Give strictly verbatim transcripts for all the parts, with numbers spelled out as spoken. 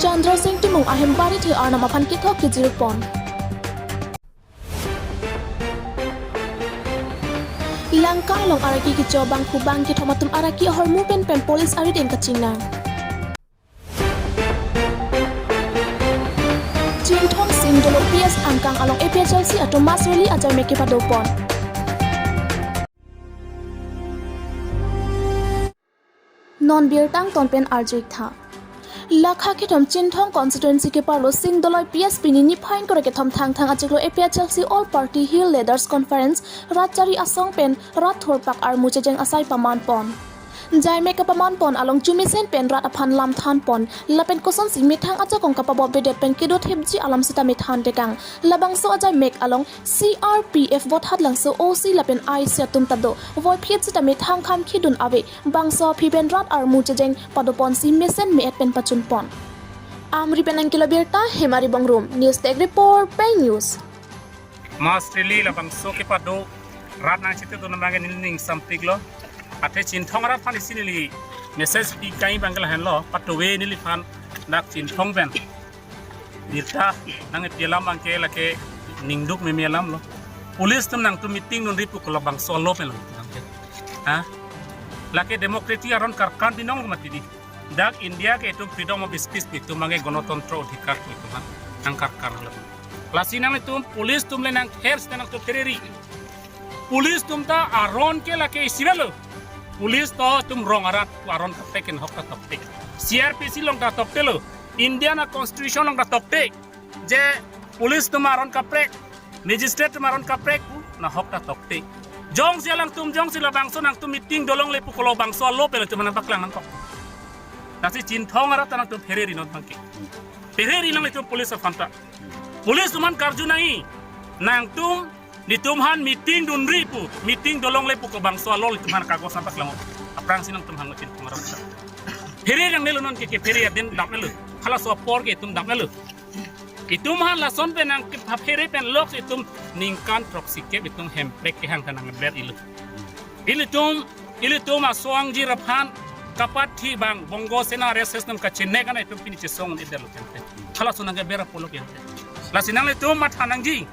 Chandra Sing Timung ahem barithe arnam aphan kethok kejirpon. Langka along araki kecho bangkhu bang kethom atum araki ahormu pen pen police arideng kachingnang. Chinthong Singdolo P S angkang along A P H L C atum mass rally ajai mek kepadopon. Non birta angton pen arju-ik tha. Lakha kethom Chinthong constituency keparlo Singdoloi P S pini niphai ingkoi ra kethom Thangthang achiklo A P H L C All Party Hill Leaders Conference rat chari asong pen rat thurpak armu chejeng asai pamanpon. Jaimek kapamanpon along chumesen pen rat aphan lam thanpon lapen kosonsi methang ajakong kapabop bedet pen kedo thepji alam sita methan tekang. Labangso ajaimek along C R P F Vothatlangso O C lapen I C atum ta do. Voiphit sita methang kham khidun ave. Bangso aphi pen rat armu chejeng padoponsi mesen me-et pen pachunpon. Amri pen angkilo birta Hemari Bongrung, News Desk Report, Pei News. Mass rally labangso kepado rat nangchitedun abangke neli ning sampiklo. Athe Chinthong arat aphan isi neli message pi kai abangke lahenlo, patuve neliphan dak Chinthong pen birta nangpi alam abangke lake ningduk meme alamlo. Police atum nangtum meeting dunri pu kolok bangso alo pen lo. Ha? Lake democracy aron karkan binong mati di. Dak India ke itum freedom of speech pu itum abangke gonotontro odhikar pu itum abang nangkarkan lo. Lasi nanglitum police atum le nangther sita nangtum phereri. Police atum ta aron ke lake isi avelo. Police to itum rong arat aron kaprek, nahok ta tokte. C R P C along ta toktelo. Indian a-constitution along ta tokte. Je police atum aron kaprek, magistrate atum aron kaprek pu nahok ta tokte. Jongsi alangtum jongsi labangso nangtum meeting dolongle pu kolok bangso alo pen itum nangpaklang nangkok. Lasi Chinthong arat ta nangtum phereri non abangke. Phereri nanglitum police aphan ta. Police atum aphan karju nangji. Nangtum netum aphan meeting dunri pu, meeting dolongle pu kobangso alo itum aphan kagos nangpaklang. Aphrangsi nangtum hang Chinthong arat ta. Phereri nangnelo non ke, kephere adim damnelo. Halaso apor ke itum damnelo. Itum aphan lason pen nangkephere pen lok itum ningkan throksi kep itum Hemprek kehang ta nangber ilo. Ilitum, ilitum aso-angjir aphan kapathi abang Bongo Sena R S S atum kachenek ana itum pini chesong un-edetlo tangte. Halaso nangkeber apolok tangte. Lasi nanglitum matha nangji.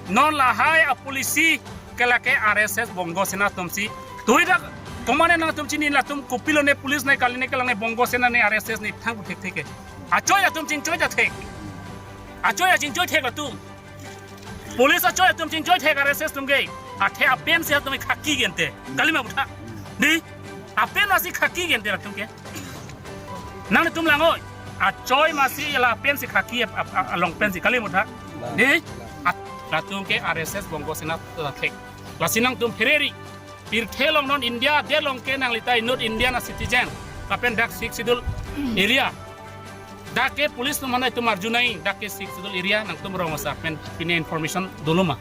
Non lahai a-policy ke lake R S S Bongo Sena atumsi. Tuidak komane nangtum chini latum kopilo ne police ne kali ne kelang ne Bongo Sena ne R S S ne thang thekthe ke. Achoi atum chingchoi ta thek. Achoi achingchoi thek latum. Police achoi atum chingchoi thek R S S atum ke. Athe apensi atum khaki gente. Kalima butha. Di. Apen masi khaki gente latum ke. Nangtum lang oi. Achoi masi la pensi khaki ap-, ap-, ap-, along pensi kalima butha. Di. At-, latum ke R S S Bongo Sena ta thek. Lasi nangtum phereri. Pirthe along non India adet along ke nanglitai North Indian a-citizen. Lapen dak Sixth Schedule area. Dak ke police atum aphan itum arju nangji, dak ke Sixth Schedule area nangtum rong asar pen pine information doloma.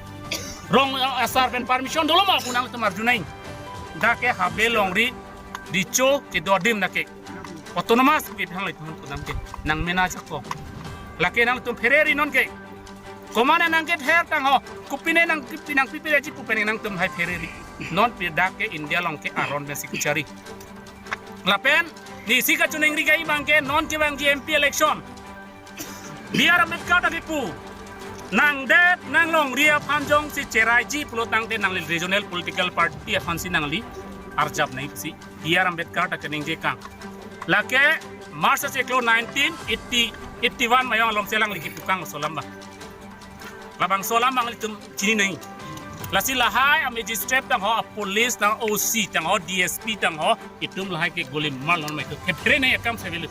Rong asar pen permission doloma pu nangtum arju nangji. Dak ke habe longri dicho kedo adim dak ke. Autonomous ke bihang itum atum ke. Nangmena jakong. Lake nangtum phereri non ke. Komane nangkether tangho, kopine nangpi, nangpipeji pu pen nangtum hai phereri. Non pi dak ke India along ke aron pensi kachari. Lapen, neli isi kachiningri kai abangke non kevangji M P election. B R Ambedkar ta kipu. Nangdet, nanglongri aphan jongsi cheraiji pulo tangte nangli regional political party aphansi nangli arjap nangji pusi. B R Ambedkar ta keningje kang. Lake March achiklo nineteen eighty, eighty-one mayong alom selang liki tukang solamba. Labangso alam abang ilitum chini nangji. Lasi lahai a-magistrate tangho, a-police tangho, O C tangho, D S P tangho, itum lahai ke guli mar lon mai itum. Kephere nangji akam si avelo.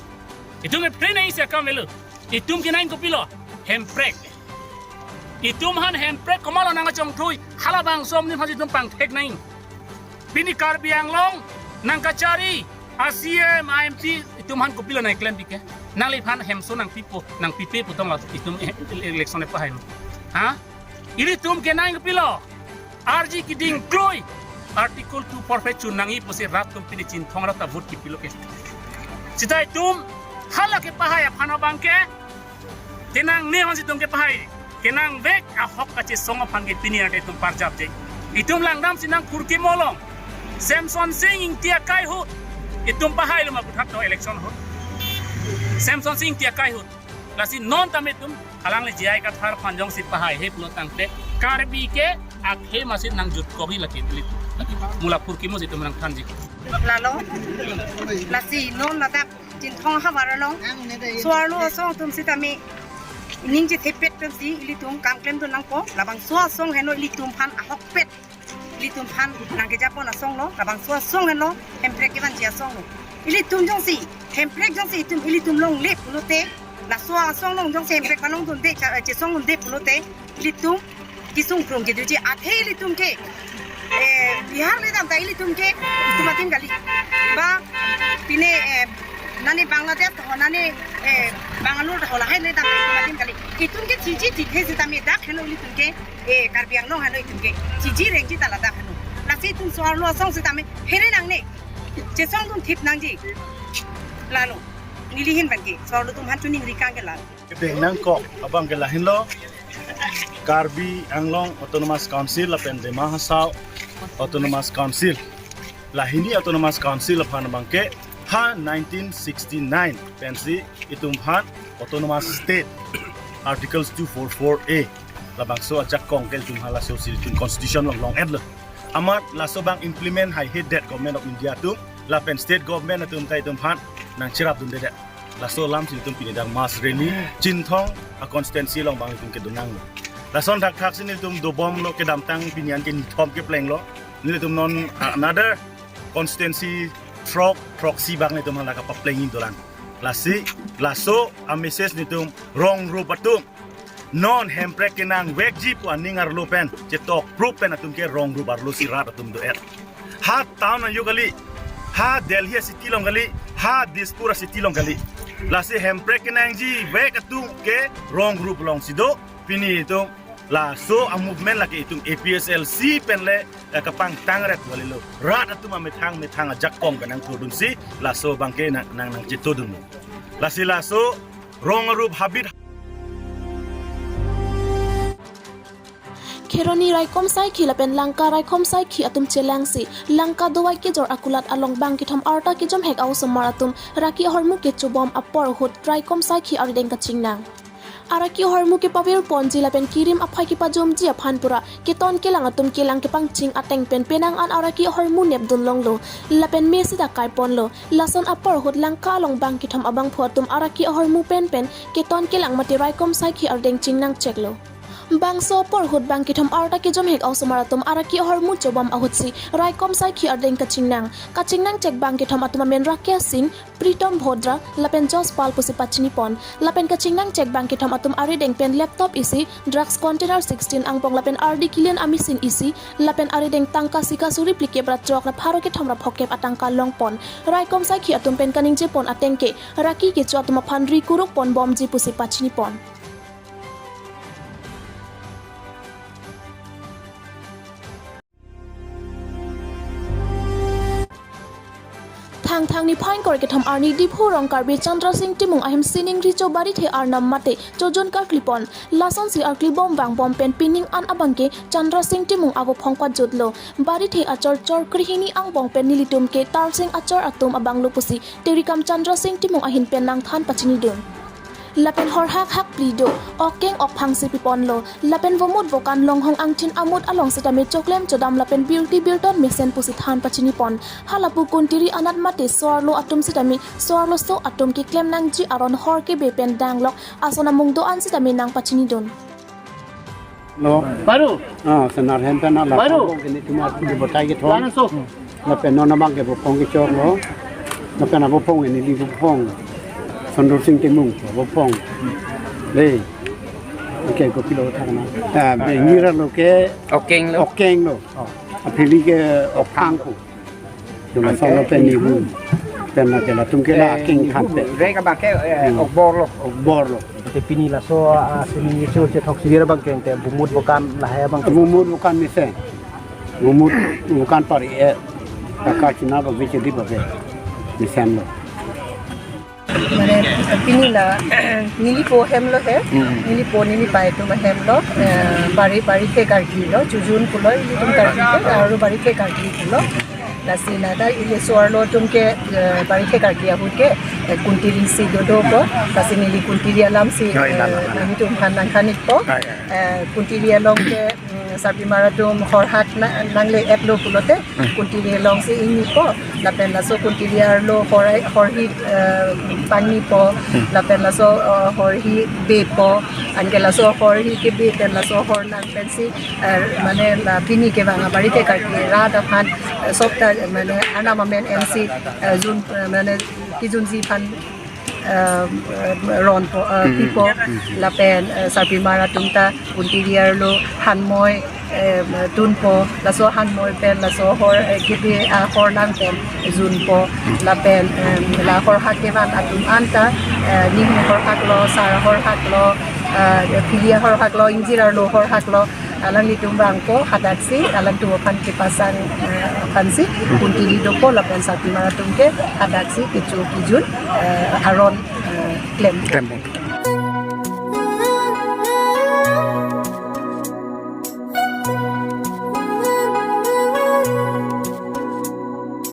Itum kephere nangji si akam avelo. Itum kenangji kopilo. Hemprek. Itum aphan Hemprek komatlo nangkachongthui. Halabangso amonit aphan itum pangthek nangji. Pini Karbi Anglong nangkachari a-C E M, a-M P itum aphan kopilo nangklempi ke. Nangliphan hemso nangpipo, nangpipe pu tanglo itum e-, e-, election epahai. Ha? Ilitum kenangji kopilo. Arji keding kloi. Article two four five chun nangji pusi rat atum pini Chinthong arat ta vote kipilo ke. Sita itum hala kepahai aphan abangke. Kenangne aphansi itum kepahai. Kenangvek ahok kachesong aphan ke pini arte itum parjapje. Itum langdamsi nangkurki molong. Semson Sing Ingti akai ahut. Itum pahailoma puthot to election ahut. Semson Sing Ingti akai ahut. Lasi non tame itum alangli J I Kathar aphan jongsi pahaihe pulo tangte Karbi ke akhei masi nangjutkokji lake, ili mula purkimo si itum nangthanji. Lalo, lasi non ladak Chinthong havar along so-arlo asong atum sitame ining chethepet pensi ilitum kam klemdun nangpo, labangso asong heno ilitum aphan ahokpet, ilitum aphan nangkejapon asong lo, labangso asong heno Hemprek kevanji asong lo. Ilitum jongsi Hemprek jongsi itum ilitum longle pulote, laso asong along jongsi Hemprek palongdunde, cha-, chesongdunde pulote, ilitum kesung krung kedoji, athe ilitum ke, eh, Bihar le dam ta ilitum ke itum adim kali. Ba pine, eh, nane Bangladesh ho, nane, eh, Bangalore ho, lahai le dam ta itum adim kali. Itum ke chiji tithe sitame dak heno ilitum ke, eh, Karbi Anglong heno itum ke chiji rengji ta ladak heno. Lasi itum so-arlo asong sitame here nangne, chesongdun thip nangji. Lalo, neli ahin abang ke so-arlo atum aphan choningri kang ke lalo. Kedeng nangkok abang ke lahenlo, Karbi Anglong Autonomous Council lapen Dima Hasao Autonomous Council, lahini Autonomous Council aphan abang ke ha nineteen sixty-nine pensi itum aphan Autonomous State, Articles two four four A, labangso ajakong ke itum aphan laso si itum Constitution along long-etlo. Amat laso abang implement haihedet Government of India atum lapen State Government atum ta itum aphan nangcherapdundedet. Laso alam si itum pini dak mass rally Chinthong a-constituency along abang itum kedun nanglo. Lason thakthak si nelitum dobomlo, kedamtang pini an ke nithom keplenglo. Nelitum non another constituency throk, throksi abang nelitum hala kapaplengji dolang. Lasi, laso a-message nelitum rong rup atum non Hemprek kenangvekji pu aning arlo pen chetok prup pen atum ke rong rup arlo si rat atum do-et. Ha town ayo kali, ha Delhi a-city along kali, ha Dispur a-city along kali. Lasi Hemprek kenangjivek atum ke rong rup along si do. Pini itum laso a-movement lake itum A P H L C pen le, eh, kapangtang ret valilo. Rat atum amethang methang ajakong pen nangthodunsi laso abang ke nang, nang, nangchethodunlo. Lasi laso rong rup habit. Kheroni Raikom Saikhi lapen Lanka Raikom Saikhi atum chelangsi Lanka Dowai Kejor akulat along bang kethom arta kejomhek a-osomar atum raki ahormu kechobom apor ahut Raikom Saikhi arideng kachingnang. Araki ahormu kepavirponji lapen kirim aphai kepajomji aphan pura keton kelang atum kelang kepangching ateng pen penang an araki ahormu nepdun longlo lapen me sida kaiponlo. Lason apor ahut Lanka along bang kethom abangphu atum araki ahormu pen pen keton kelang mate Raikom Saikhi arideng chingnang cheklo. Bangso apor ahut bang kethom arta kejomhek a-osomar atum araki ahormu chobom ahutsi Raikom Saikhi arideng kachingnang. Kachingnang chek bang kethom atum amen Rakesh Singh, Pritom Bhodra lapen Jospal pusi pachinipon. Lapen kachingnang chek bang kethom atum arideng pen laptop isi, drugs container sixteen angbong lapen ardi kilian a-machine isi, lapen arideng tangka sika suri phlikep ra throk ra pharo kethom ra phokep atangka longpon. Raikom Saikhi atum pen kaningjepon ateng ke raki kecho atum aphan ri kurukponbomji pusi pachinipon. Thangthang niphai ingkoi ra kethom arni Diphu rong Karbi Chandra Singh Timung ahem sining Richo Barithe arnam mate chojun karklipon. Lasonsi arklibom vangbom pen pining an abang ke Chandra Singh Timung avophong pajutlo. Barithe achor chor krehini angbong pen nelitum ke Tarsing achor atum abanglo pusi terikam Chandra Singh Timung ahin pen nangthan pachinidun. Lapen horhak hakpli do, okeng okphang si piponlo. Lapen vomut vokan longhong angthin amut along sitame choklem chodam lapen birti birton mesen pusi than pachinipon. Halapu kuntiri anat mate so-arlo atum sitame so-arloso atum keklem nangji aron hor kebe pen danglok ason amung do-an sitame nangpachinidun. Lo. Baru. Ah, senar hem pen ala Baru. Kini cuma di botai gitu. Langsung. Lapen non abang ke vophong kechoklo. Lapen avophong ini di vophong. Chandra Singh Timung vophong. Le. Oke, kopi lo thang na. Ah, be ngira lo ke. Okeng lo. Okeng lo. Oh. Aphili ke ophang ko. Jumlah sono pen nihu. Pen na jala tum ke la king khan pe. Rek abang ke, eh, Hmm. Okbor lo. Okbor lo. Te pini laso, ah, sining Richo chethok si. Bira abang ke te vomut vokan lahai abang ke. Vomut vokan mesen. Vomut vokan pari e. Taka china ba beche di ba be. Mesen lo. Mane pini la neli po hem lo he. Hmm. Neli po neli pai atum ahem lo. Eh, Bari Barithe karkli lo. Chojun pulo nelitum karkli lo. Aru Barithe karkli lo. Lasi ladak ili so-arlo atum ke, eh, bari ke karki ahut ke, eh, kuntiri si dodo po, lasi neli kuntiri alam si, Oi, la, la, eh, la, la. Nanglitum aphan nangthan-ikpo. Oi, oi. Eh, kuntiri along ke, mm, sarpimar atum horhak na-, nangle-etlo pulote, Hmm. kuntiri along si ingnipo, lapen laso kuntiri arlo horai, horhi, eh, pangnipo, Hmm. lapen laso, eh, horhi bepo, anke laso horhi kebe pen laso horlang pensi, eh, mane la pini kevang abari ke karki rat aphan, eh, sopta, eh, mane arnam amen ensi, eh, jun, eh, mane kejunji aphan, eh, eh, ronpo, eh, Hmm. pipo, Hmm. lapen, eh, sarpimar atum ta kuntiri arlo hanmoi, eh, tunpo, laso hanmoi pen, laso hor, eh, kebe, ah, horlang pen junpo, lapen, eh, la horhak kevan atum anta, eh, ning horhaklo, sar horhaklo, eh, pili horhaklo, ingjir arlo horhaklo, alanglitum vangpo, hadaksi alangtum aphan kepasang, eh, aphansi kuntiri dopo, lapen sarpimar atum ke hadaksi kecho kejun, eh, aron, eh, klem. Klem.